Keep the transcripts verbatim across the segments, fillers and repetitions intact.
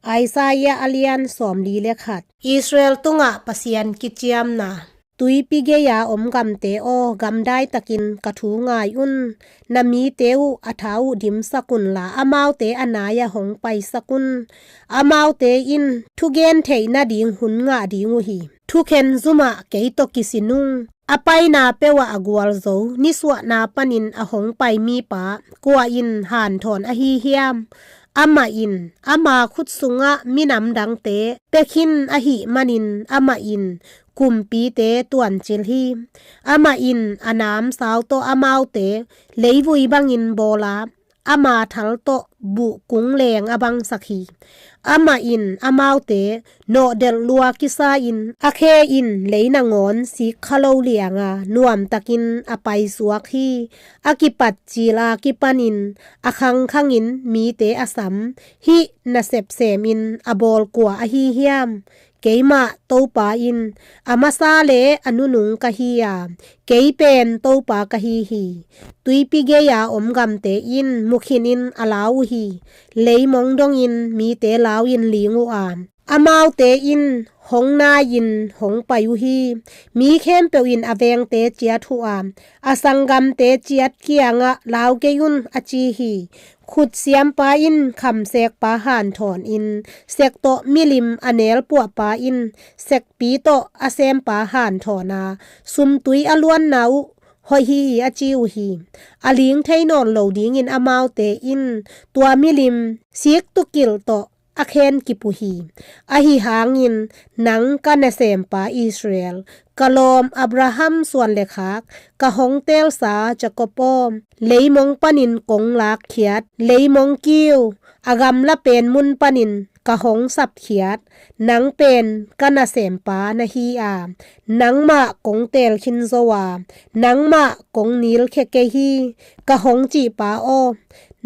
Isaiah a lian sawmli le khat. Israel tungah Pasian kiciamna. Tuipi gei-a om gamte aw, gamdai takin ka thu ngai un. Na mite uh a tha uh dimsak unla, amaute a nai-ah hong paisak un. Amaute in thugen theih nading hun ngah ding uh hi. Thukhen zumah kei tawh kisin ung. A paina peuhah a gualzo, nisuahna panin a hong pai mipa kua in hanthawn ahi hiam? Amah in ama khut sungah minam dangte pia khin ahih manin amah in kumpite tuancil hi. Amah in a namsau tawh amaute leivui bangin bawl a, ama thal tawh buh kung leng a bangsak hi. Amah in amaute nawhdelh lua kisa-in a khe in lei nangawn sik kha lo lianga nuamtakin a paisuak hi. A kipat cil a kipanin a khangkhangin mite a sam, hih nasep semin a bawl kua ahi hiam? Keimah Topa in a masa le a nunung ka hi a, kei pen Topa ka hi hi. Tuipi gei-a om gamte in mukhinin a lau uh hi. Leimong dongin mite lau-in ling uh a, amaute in hong nai-in hong pai uh hi. Mi khempeuh in a vengte ciat uh a, a sanggamte ciat kiangah lau kei un, a ci hi. Khutsiampa in khamsekpa hanthawnin sek tawh milim a nelpuahpa in sekpi tawh a sempa hanthawn a, sumtui a luanna uh hoih hi, a ci uh hi. A ling thei nawn lo dingin amaute in tua milim siktukilh tawh a khen kip uh hi. Ahi hangin nang ka nasempa Israel, ka lawm Abraham suan le khak, ka hong teelsa Jacob aw, leimong panin kong lakkhiat, leimong kiu, a gamla pen mun panin ka hong sapkhiat, nang pen ka nasempa na hi a, nangmah kong teel khin zo a, nangmah kong nilkhia kei hi, ka hong cihpa aw.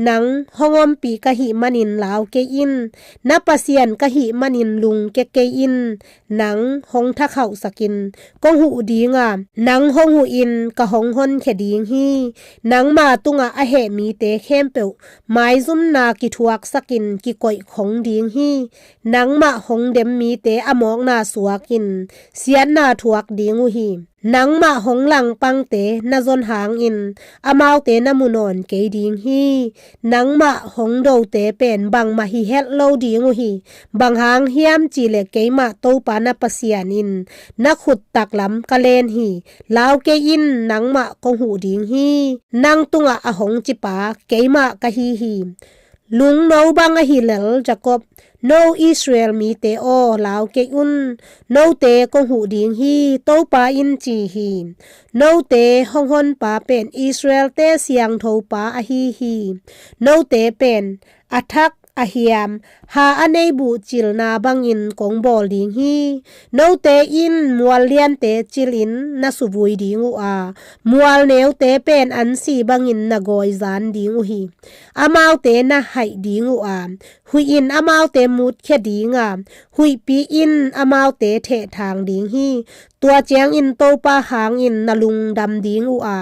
Nang hong ompih ka hih manin lau kei in, na Pasian ka hih manin lungkia kei in. Nang hong thakhauhsakin kong huh ding a, nang hong huhin ka hong honkhia ding hi. Nangma tungah a heh mite khempeuh maizumna kithuaksakin kikoihkhong ding hi. Nangmah hong dem mite a mawkna suakin siatna thuak ding uh hi. Nangmah hong langpangte na zon hangin amaute na mu nawn kei ding hi. Nangmah hong dote pen bangmah hi het lo ding uh hi. Bang hang hiam cihleh keimah Topa na Pasian in na khut taklam ka len hi. Lau kei in, nangmah kong huh ding hi. Nang tungah a hong cipa keimah ka hi hi. Lungno bang ahi lel Jacob, no Israel mite aw, lau kei un. Note kong huh ding hi, Topa in ci hi. Note hong honpa pen Israelte siangthopa ahi hi. Note pen a thak a hiam, ha a nei buhcilna bangin kong bawl ding hi. Note in mual liante cilin na suvui ding uh a, mual neute pen ansi bangin na gawizan ding uh hi. Amaute na haih ding uh a, huih in amaute mutkhia ding a, huihpi in amaute thehthang ding hi. Tua ciangin Topa hangin na lungdam ding uh a,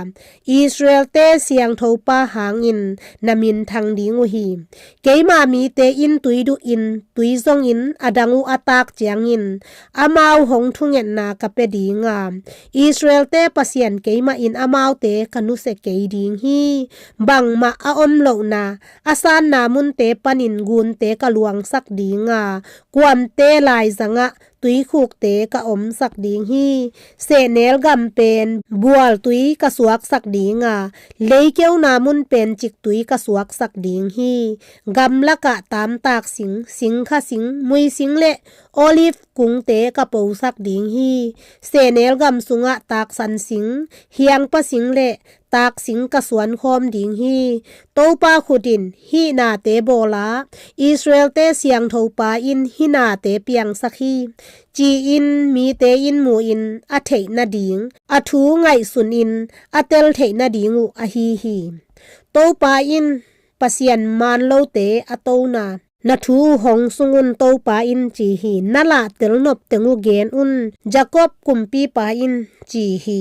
Israelte siangthopa hangin na minthang ding uh hi. Keima mite in tui duhin, tui zongin a dang uh a tak ciangin amau hong thungetna ka pia ding a, Israelte Pasian keimah in amaute ka nusia kei ding hi. Bangmah a om lohna, a sanna munte panin gunte ka luangsak ding a, kuamte laizangah tuikhukte ka omsak ding hi. Sehnel gam pen bualtui ka suaksak ding a, leikeuna mun pen ciktui ka suaksak ding hi. Gamlakah tamtak sing, singkha sing, mui sing le olive kungte ka posak ding hi. Sehnel gam sungah taksan sing, hiangpa sing le tak sing ka suankhawm ding hi. Topa khut in hih nate bawl a, Israelte siangthopa in hih nate piangsak hi, ci-in mite in mu-in a theih nading, a thu ngaihsunin a tel theih nading uh ahi hi. Topa in Pasian manlote a tona. na thu uh hong sung un, Topa in ci hi. Na lah tel nop teng uh gen un, Jakob kumpipa in ci hi.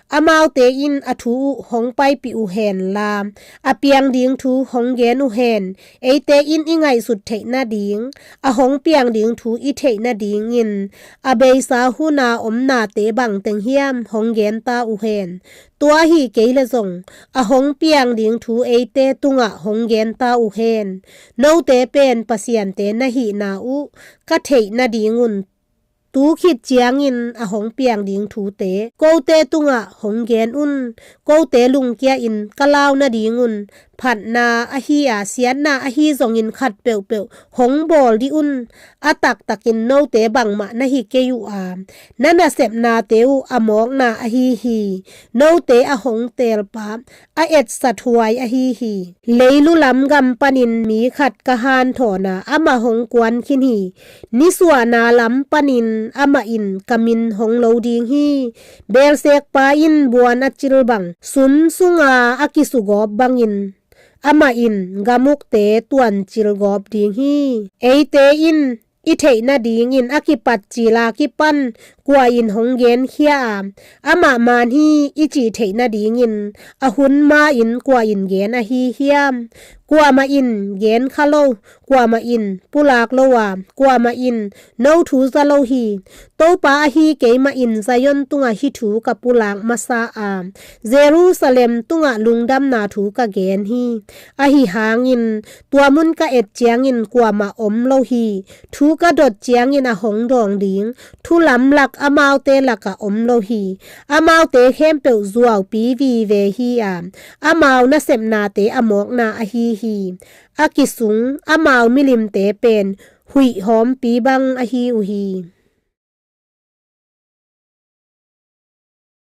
Amaute in a thu uh hong paipih uh hen la, a piang ding thu hong gen uh hen. Eite in i ngaihsut theih nading, a hong piang ding thu i theih nadingin a beisa huna om nate bang teng hiam hong gen ta uh hen. Tua hi kei le zong a hong piang ding thu eite tungah hong gen ta uh hen. Note pen pasiante na hihna uh ka theih nadingun tu khit ciangin a hong piang ding thute kote tungah hong gen un. Kote lungkia-in ka lau nadingun phatna ahi a, siatna ahi zongin khat peuhpeuh hong bawl dih un. A taktakin note bangmah na hi kei uh a, na nasepnate uh a mawkna ahi hi. Note a hong teelpa a etsat huai ahi hi. Leilu lam gam panin mi khat ka hanthawn a, amah hong kuan khin hi. Nisuahna lam panin amah in ka min hong lo ding hi. Beelsekpa in buan a cil bang, sum sunga a kisugawp bangin amah in gamukte tuancil gawp ding hi. Eite in i theih nadingin a kipat cila kipan kua in hong genkhia a, amah man hi i cih theih nadingin a hun ma-in kua in gen ahi hiam? Kuamah in gen kha lo, kuamah in pulak lo a, kuamah in no thu za lo hi. Topa ahi keimah in Zion tungah hih thu ka pulak masa a, Jerusalem tungah lungdamna thu ka gen hi. Ahi hangin tua mun ka et ciangin kuamah om lo hi. Thu ka dot ciangin a hong dawng ding thu lamlak amaute lakah om lo hi. Amaute khempeuh zuaupi vive hi a, amau nasepnate a mawkna ahi hi. A kisung amau milimte pen huih hawmpi bang ahi uh hi.